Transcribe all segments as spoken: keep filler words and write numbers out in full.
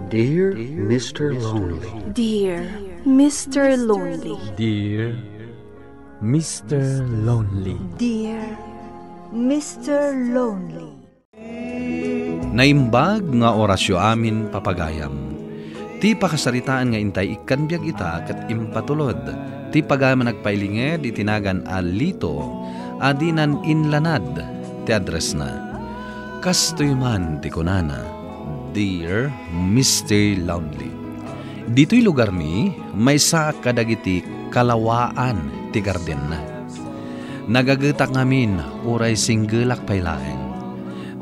Dear Mister Lonely. Dear Mister Lonely. Dear Mister Lonely. Dear Mister Lonely. Naimbag nga orasyo amin, papagayam. Ti pakasaritaan nga intay ikkan biag ita ket impatulod ti pagayam a nagpailinged iti nagan a Lito a dinan inlanad ti addressna. Kastoy man ti kunana, "Dear Mister Lonely." Ditoy lugarmi, maysaak kadagiti kalawaan ti gardenna. Nagagetak ngamin uray singgelak pay laeng.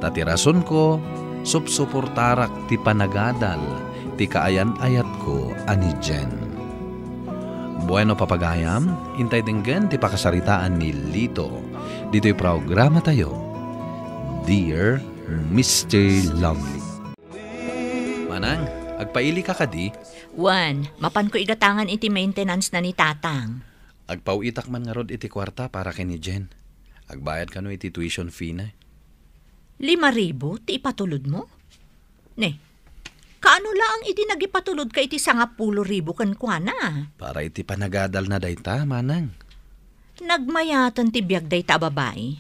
Ta ti rasonko, supsuportarak ti panagadal ti kaayan-ayatko a ni Jen. Bueno, papagayam, intay denggen ti pakasaritaan ni Lito ditoy programatayo, Dear Mister Lonely. Manang, agpailika kadi? Wen, mapanko igatangan iti maintenance na ni Tatang. Agpaw-itak man ngarud iti kuarta para ken ni Jen. Agbayad kano iti tuition fee na. Lima ribu ti ipatulodmo? Ne, kaano laeng idi nagipatulodka iti sangapulo ribu kenkuana? Para iti panagadalna dayta, Manang. Nagmayaten ti biag dayta a babai.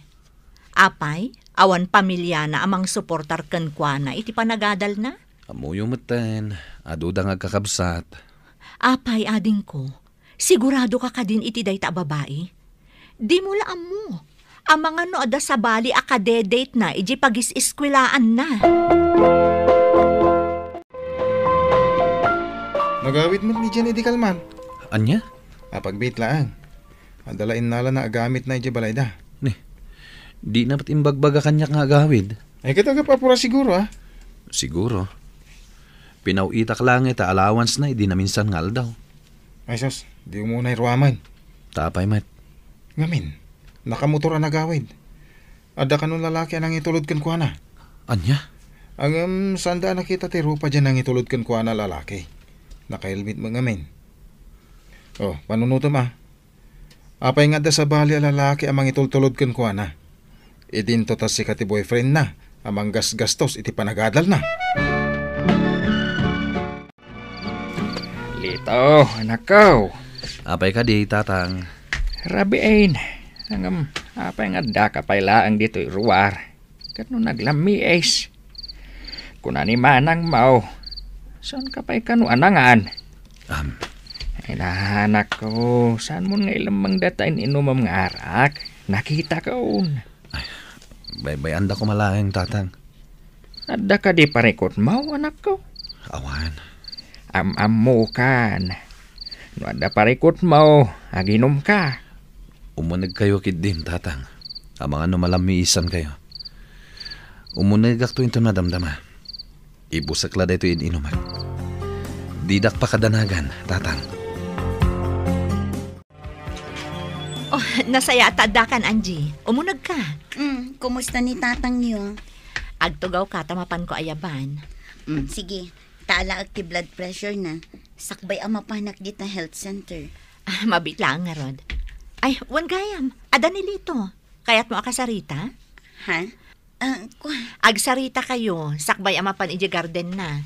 Apay, awan pamiliana a mangsuportar kenkuana iti panagadalna? Ammoyo metten, adu da nga agkakabsat. Apay, adingko, sigurado ka kadin iti dayta a babai? Dimo la ammo. Amangan no adda sabali a kadedate na iti pagis-eskwelaanna. Nagawid met ni Jen idi kalman. Ania? Apagbiit laeng. Adda la innalana a gamitna idiay balayda. Ni, di na met imbagbaga kaniak nga agawid. Ay, ket agap-apura siguro, a? Siguro. Pinaw-itak laeng ita allowance na idi naminsan nga aldaw. Ay, sus, di umunay ruaman. Tapay met. Ngamin, nakamotor a nagawid. Adda kano lalaki a nangitulod kenkuana. Ania? Ngem, saanda a nakita ti rupa diay nangitulod kenkuana a lalaki. Nakahelmet met ngamin. Oh, panunotem, a. Apay nga adda sabali a lalaki a mangitultulod kenkuana? Idinto ta sika ti boyfriendna a manggasgastos iti panagadalna. Lito, anakko. Apay kadi, Tatang? Rabiin. Ngem, apay nga addaka pay laeng ditoy ruar? Ket no naglammiis, kuna ni manangmo, saanka pay kano a nangan? Am. Ay, anakko, saanmon nga ilemmeng dayta in-inumem nga arak? Nakitakon. Ay, baybay-anda koma laeng, Tatang. Adda kadi parikutmo, anakko? Awan. Am-ammokan. No adda parikutmo, aginumka. Umunegkayo ketdin, Tatang. Amangan no malammiisankayo. Umunegakto inton madamdama. Ibusek la daytoy in-inumek. Didak pakadanagan, Tatang. Oh, nasayaat ta addakan, Angie. Umunegka. Mm, kumusta ni tatangyo? Agtugawka ta mapanko ayaban. Mm, sige. Taalaek ti blood pressure na. Sakbay a mapanak dita health center. Ah, mabiit laeng ngarud. Ay, wen gayam, adda ni Lito. Kayatmo a kasarita? Ha? Ah, ku- Agsaritakayo, sakbay a mapan idiay garden na.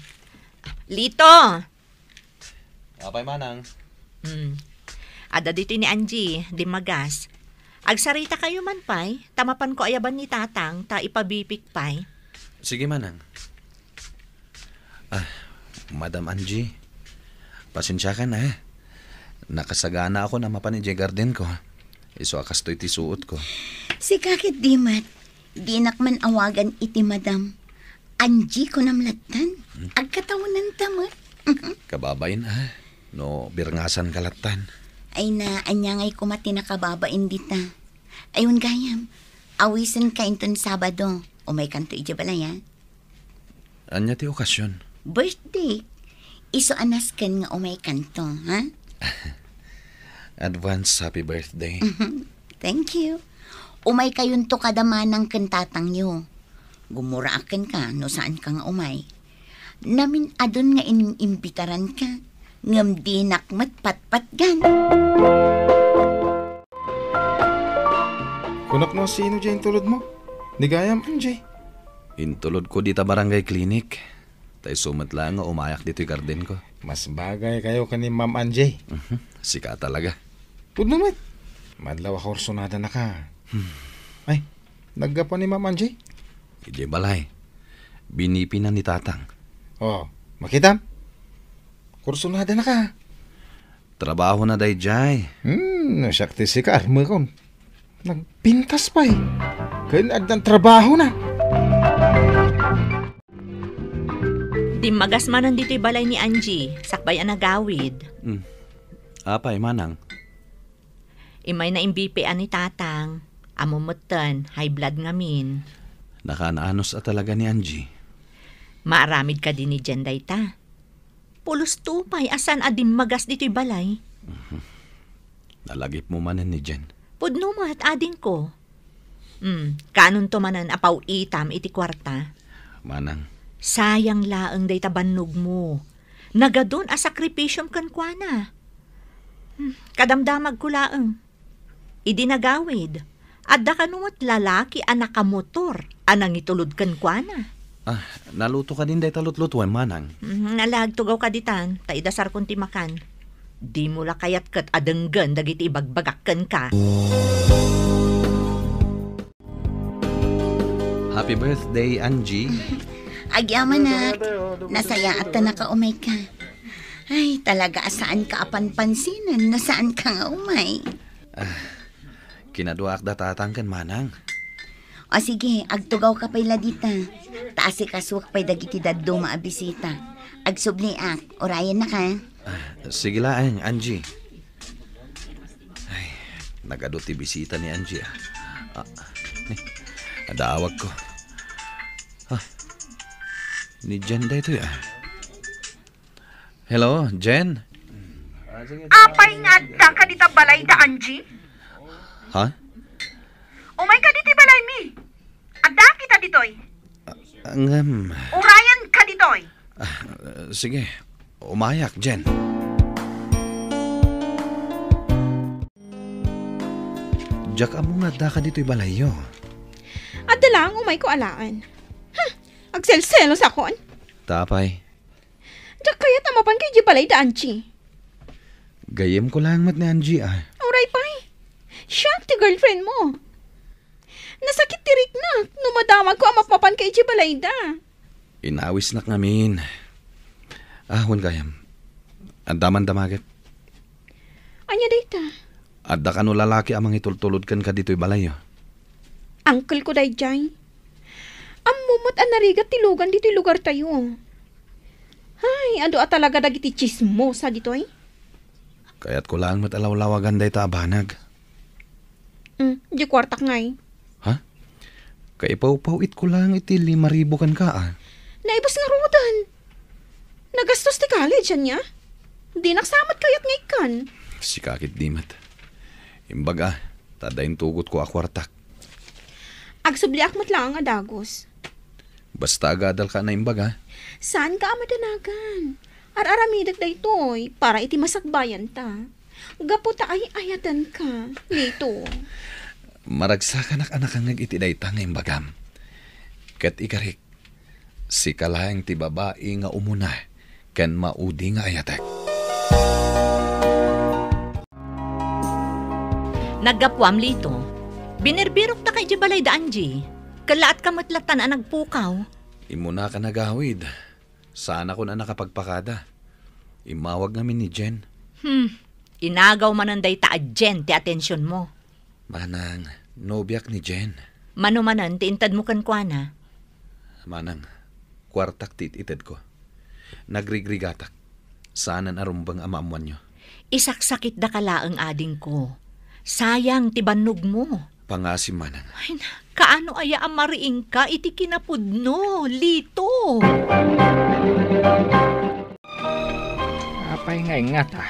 Lito! Apay, Manang? Hmm. Adda ditoy ni Angie, dimmagas. Agsaritakayo man pay, ta mapanko ayaban ni Tatang, ta ipabipik pay. Sige, Manang. Ah, Madam Angie, pasensiakan, a. Nakasaganaakon a mapan idiay gardenko. Isu a kastoy ti suotko. Sika ketdi met, dinak man awagan iti Madam Angie, kunam lattan. Hmm. Agkatawenanta met. Kababain, a. No birngasanka lattan. Ay na, ania ngay koma ti nakababain dita? Ay, wen gayam, awisenka inton Sabado. Umaykanto idiay balay, a. Ania ti okasion? Birthday. Isu a nasken nga umaykanto, ha? Advance happy birthday. Thank you. Umaykayonto kada manang ken tatangyo. Gumuraak kenka no saanka nga umay. Namin-adun nga inimbitaranka, ngem dinak met patpatgan. Kunak no sino diay intulodmo? Ni gayam, Angie. Intulodko dita barangay clinic. Ta isu met laeng nga umayak ditoy gardenko. Mas bagaykayo ken ni Ma'am Angie. Mhm. Sika talaga. Pudno met. Madlaw a kursonadanaka. Hmm. Ay, naggapu ni Ma'am Angie? Idiay balay. Binipina ni Tatang. Oh, makitam? Kursonadanaka. Trabahona daydiay. Hmm, no siak ti sika, armekon. Nagpintas pay. Ken addan trabahona. Dimmagas manen ditoy balay ni Angie, sakbay a nagawid. Hmm. Apay, manang? Immay na imbipian ni Tatang. Ammom metten, high blood ngamin. Nakaanus a talaga ni Angie. Maaramid kadi ni Jen dayta? Pulos to pay a saan a dimmagas ditoy balay. Mhm. Nalagipmo manen ni Jen. Pudno met, adingko. Hmm, kaanonto manen a paw-itam iti kuarta? Manang. Sayang laeng dayta bannogmo. Nagadun a sakripisiom kenkuana. Hmm, kadamdamagko laeng. Idi nagawid, adda kano met lalaki a nakamotor a nangitulod kenkuana. Ah, naluto kadin dayta lutlutuem, manang? Mhm, nalagtugaw kaditan, ta idasarkon ti makan. Dimo la kayat ket a denggen dagiti ibagbagak kenka. Happy birthday, Angie. Agyamanak. Nasayaat ta nakaumayka. Ay, talaga a saanka a panpansinen no saanka nga umay. Ah, kinaduaak da Tatang ken Manang. O sige, agtugawka pay la dita. Ta asikasuak pay dagiti dadduma a bisita. Agsubliak, urayennaka. Ah, sige laeng, Angie. Ay, nagadu ti bisita ni Angie, ah. Ah, ni, adda awagko. Ah, ni Jen daytoy, ah. Hello, Jen? Apay nga adda ka dita balay da Angie? Ha? Umay ka ditoy balay mi. Adda kita ditoy. Ah, ngem. Urayan ka ditoy. Ah, sige. Umayak, Jen. Diak ammo nga adda ka ditoy balayyo. Adda lang, umay ko alaen. Hmm, agselselos akon. Tapay. Diak kayat a mapan ka idiay balay da Angie. Gayyem ko lang met ni Angie, ah. Uray pay. Siak ti girlfriend mo. Nasakit ti riknak no madamagko a mapmapan ka idiay balayda. Inawisnak ngamin. Ah, wen gayam. Adda man damaget. Ania dayta? Adda kano lalaki a mangitultulod kenka ditoy balayyo? Uncle ko daydiay. Ammom met a narigat ti lugan ditoy lugartayo. Ay, adu a talaga dagiti tsismosa ditoy. Kayatko laeng met a lawlawagan dayta a banag. Mm, di kuartak ngay. Ha? Kaipawpaw-itko laeng iti lima ribu kenka, a. Naibus ngaruden. Nagastos ti college, ania? Dinak sa met kayat nga ikkan. Sika ketdi met. Imbag a, ta adda intugotko a kuartak. Agsubliak met laeng a dagus. Basta agadalka a naimbag, a. Saanka a madanagan. Ar-aramidek daytoy para iti masakbayanta. Gapu ta ay-ayatenka, Lito. Maragsakanak a nakangngeg iti dayta nga imbagam. Ket ikarik, sika laeng ti babai nga umuna ken maudi nga ayatek. Naggapuam, Lito. Binirbirokta ka idiay balay da Angie. Kellaat ka met latta a nagpukaw. Immunaka nagawid. Saanakon a nakapagpakada. Immawag ngamin ni Jen. Hmm. Inagaw manen dayta a Jen ti atensionmo. Manang, nobiak ni Jen. Mano manen ti intedmo kenkuana? Manang, kuartak ti it-itedko. Nagrigrigatak. Saanen a rumbeng a maammoanyo. Isaksakitdaka laeng, adingko. Sayang ti bannogmo. Pangasim, Manang. Ay, na, kaano aya a mariingka iti kinapudno, Lito? Apay nga ingata?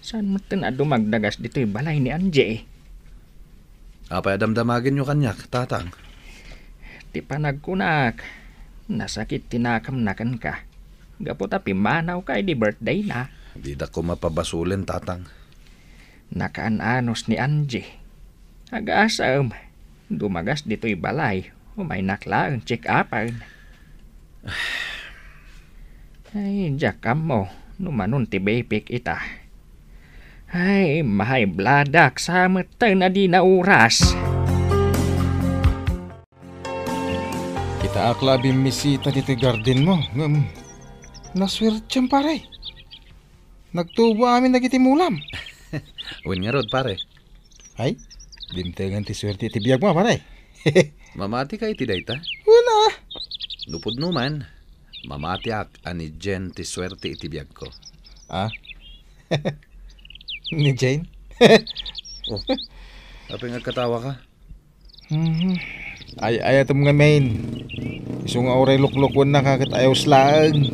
Saan metten a dumagdagas ditoy balay ni Angie? Apay a damdamagenyo kaniak, Tatang? Ti panagkunak, nasakit ti nakemna kenka. Gapu ta pimmanawka idi birthday-na. Didak koma pabasolen, Tatang. Nakaan-anus ni Angie. Agasem, dumagas ditoy balay, umaynak laeng check-upen. Ay, diak ammo no manon ti bipik ita. Ay, mahay bladak sa met tayo na di na oras. Itaak la a bimmisita ditoy garden mo, ngem nasuertiam, pare. Nagtubo amin dagiti mulam. Wen ngarud, pare. Ay, dimtengen ti suerte iti biag mo, pare. Mamati ka iti dayta? Wala. Nupod no man, mamatiak a ni Jen ti suerte iti biagko. Ah? Ni Jane? Oh, apay nga agkatawa ka? Mhm. Ay, ayatem ngamin. Isu nga uray luklukuenna ka ket ayos laeng.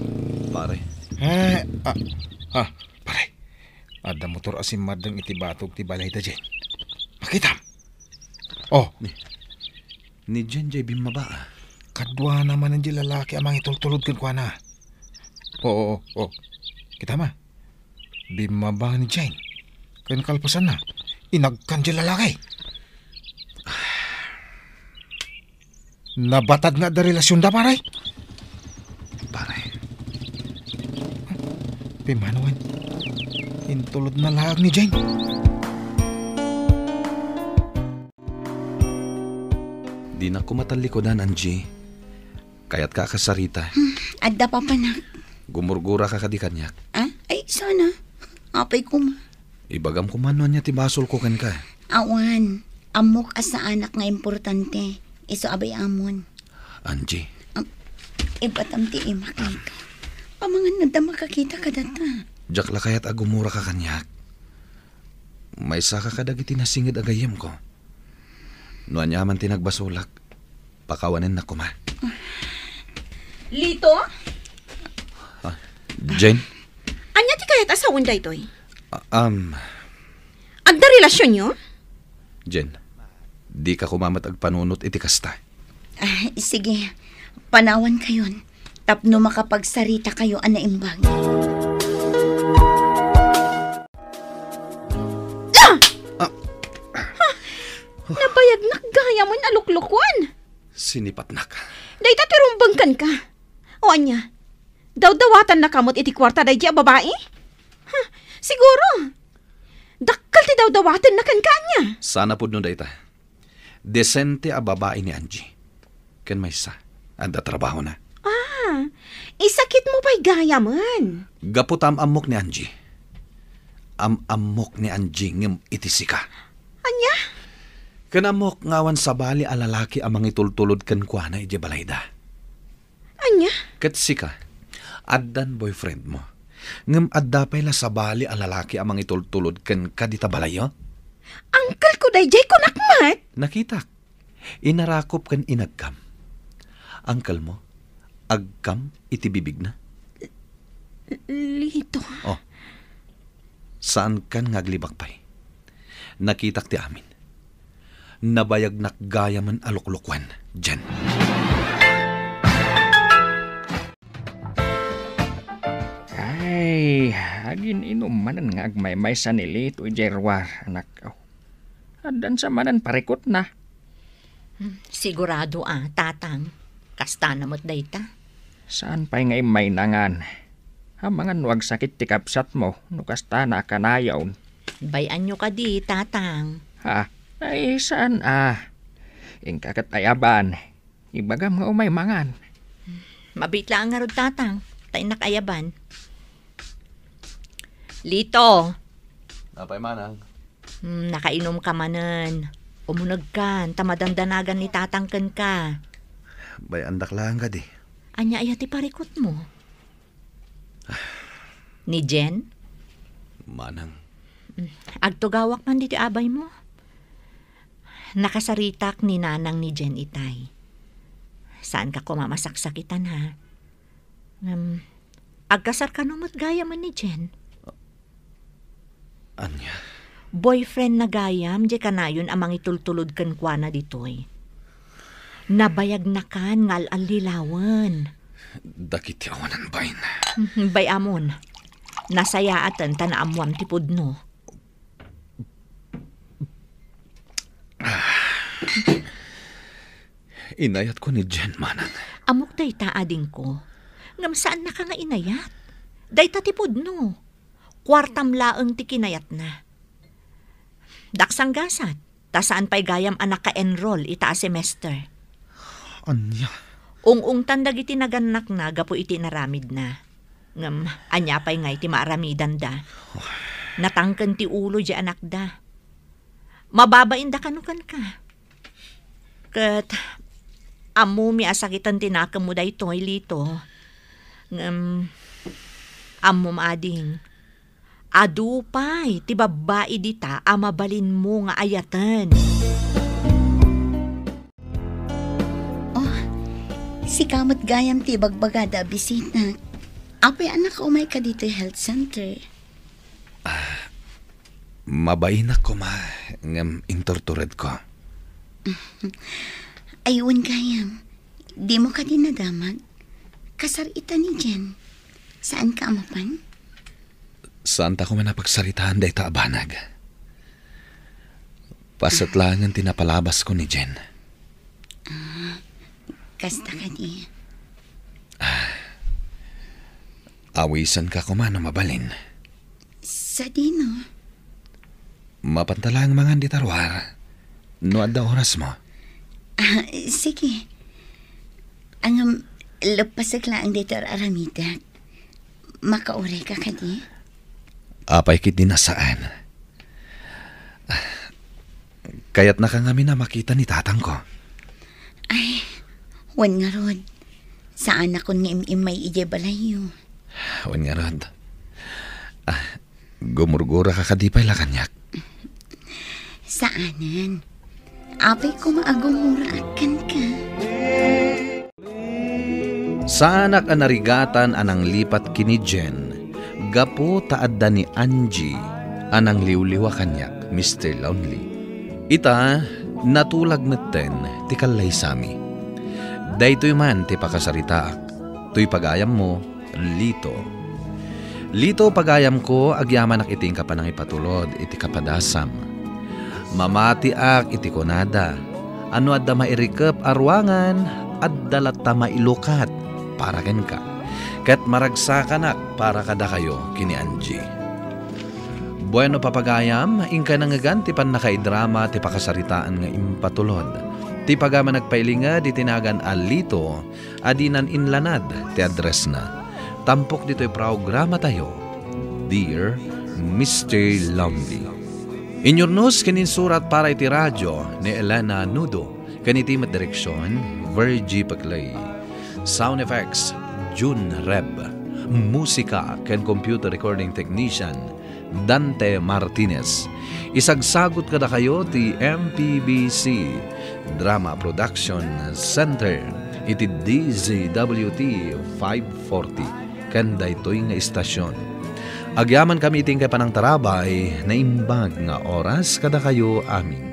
Pare. Ah, ah, ah, pare. Adda motor a simmaddeng iti batog ti balay da Jen. Makitam. Oh. Ni, ni Jen jay bimmaba, ah. Kaduana manen di lalaki a mangitultulod kenkuana. Oo, oo, oo. Kita ma. Bimmaba ni Jane. Ken kalpasanna, inagkan di lalaki. Nabatad nga adda relasionda, pare. Pare. Pimanuan. Intulod na laag ni Jane. Dinak koma tallikudan, Angie. Kayatka a kasarita. Hmm, adda, papanak. Gumurgura ka kadi kaniak. Ah? Ay, sana. Apay koma. Ibagam koma no ania ti basolko kenka. Awan. Ammok a saanak nga importante. Isu a bay-amon. Angie. Am, ibatam ti imak, Lito. Pamangan nga adda makakita kadata. Diak la kayat a gumura ka kaniak. Maysa ka kadagiti nasinged a gayyemko. No ania man ti nagbasolak, pakawanennak koma. Lito? Ah, Jen? Ania ti kayat a sawen daytoy? Ah, um, Adda relasionyo? Jen, dika koma met agpanunot iti kasta. Ah, sige, panawankayon tapno makapagsaritakayo a naimbag. Ah! Ah! Ha? Nabayagnak gayam a luklukuan. Sinipatnak. Dayta ti rumbeng kenka. O ania? Dawdawatennaka met iti kuarta daydi a babai? Ha? Siguro. Dakkel ti dawdawatenna kenka ania? Sana pudno dayta. Desente a babai ni Angie. Ken maysa, adda trabahona. Ah, isakitmo pay gayamen. Gapu ta am-ammok ni Angie. Am-ammok ni Angie ngem iti sika. Ania? Ken ammok nga awan sabali a lalaki a mangitultulod kenkuana idiay balayda. Ania? Ket sika, addan boyfriendmo. Ngem adda pay la sabali a lalaki a mangitultulod kenka dita balayyo? Uncle ko daydiay, kunak met. Nakitak. Inarakop ken inagkam. Uncle mo, agkam iti bibigna? Lito. Oh. Saankan nga aglibak pay. Nakitak ti amin. Nabayagnak gayamen a luklukuan, Jen. Ay, agin-inum manen nga agmaymaysa ni Lito idiay ruar, anak. Aw, addan sa manen parikutna. Hmm, sigurado a, Tatang. Kastana met dayta. Saan pay nga immaynangan? Amangan no agsakit ti kabsatmo no kastana a kanayon. Bay-anyo kadi, Tatang. Ha? Ay, saan a? Inka ket ayaban. Ibagam nga umay mangan. Mabiit laeng ngarud, Tatang, ta innak ayaban. Lito! Apay, Manang? Hmm, nakainumka manen. Umunegkan, ta madandanagan ni Tatang kenka. Bay-andak laeng kadi. Ania aya ti parikutmo? Ni Jen? Manang. Hmm, agtugawak man ditoy abaymo. Nakasaritak ni Nanang ni Jen itay. Saanka koma masaksakitan, ha? Ngem, agkasar kano met gayamen ni Jen? Ania? Boyfriendna gayam diay kanayon a mangitultulod kenkuana ditoy. Nabayagnakan nga al-allilawen. Dagiti awanan bain. Mhm, bay-amon. Nasayaaten ta naammoam ti pudno. Inayatko ni Jen, Manang. Ammok dayta, adingko. Ngem saannaka nga inayat. Dayta ti pudno. Kuartam laeng ti kinayatna. Daksanggasat, ta saan pay gayam a naka-enroll ita a semester. Ania? Ung-ungtan dagiti nagannakna gapu iti inaramidna. Ngem, ania pay ngay ti maaramidanda? Natangken ti ulo di anakda. Mababainda kano kenka. Ket, ammomi a sakiten ti nakemmo daytoy, Lito. Ngem, ammom ading, adu pay ti babbai dita a mabalinmo nga ayaten. Oh, sika met gayam ti ibagbagada a bisita. Apay a nakaumay ka ditoy health center? Ah, mabainak koma, ngem inturturedko. Ay, wen gayam. Dimo kadi nadamag? Kasar ita ni Jen. Saan ka a mapan? Saan ta koma napagsaritaan dayta a banag. Paset laengen ti napalabasko ni Jen. Ah, kasta kadi. Ah, awisenka koma no mabalin. Sadino? Mapanta laeng mangan dita ruar, no adda orasmo. Ah, sige. Ngem, leppasek laeng dayta ar-aramidek. Makauray ka kadi? Apay ketdi a saan. Kayatnaka ngamin a makita ni tatangko. Ay, wen ngarud. Saanakon nga im-immay idiay balayyo. Wen ngarud. Ah, gumurguraka kadi pay la kaniak? Saanen. Apay koma a gumuraak kenka. Saanak a narigatan a nanglipat ken ni Jen gapu ta adda ni Angie a nangliwliwa kaniak, Mister Lonely. Ita, natulag metten ti kallaysami. Daytoy man ti pakasaritaak, toy pagayammo, Lito. Lito, pagayamko, agyamanak iti inka panangipatulod iti kapadasam. Mamatiak iti kunada a no adda mairikep a ruangan, adda latta mailukat para kenka. Ket maragsakanak para kadakayo ken ni Angie. Bueno, papagayam, inka nangngegan ti pannakaidrama ti pakasaritaan nga impatulod. Ti pagayam a nagpailinged iti nagan a Lito, a dinan inlanad ti addressna. Tampok ditoy programatayo, Dear Mister Lonely. Inyurnos ken insurat para iti radio ni Elena Nudo, ken iti met direksion, Virgie Peclay. Sound effects, June Reb. Musika ken computer recording technician, Dante Martinez. Isagsagut kadakayo ti M P B C Drama Production Center iti D Z W T five forty ken daytoy nga istasyon. Agyamankami iti inkay panangtarabay, naimbag nga oras kadakayo amin.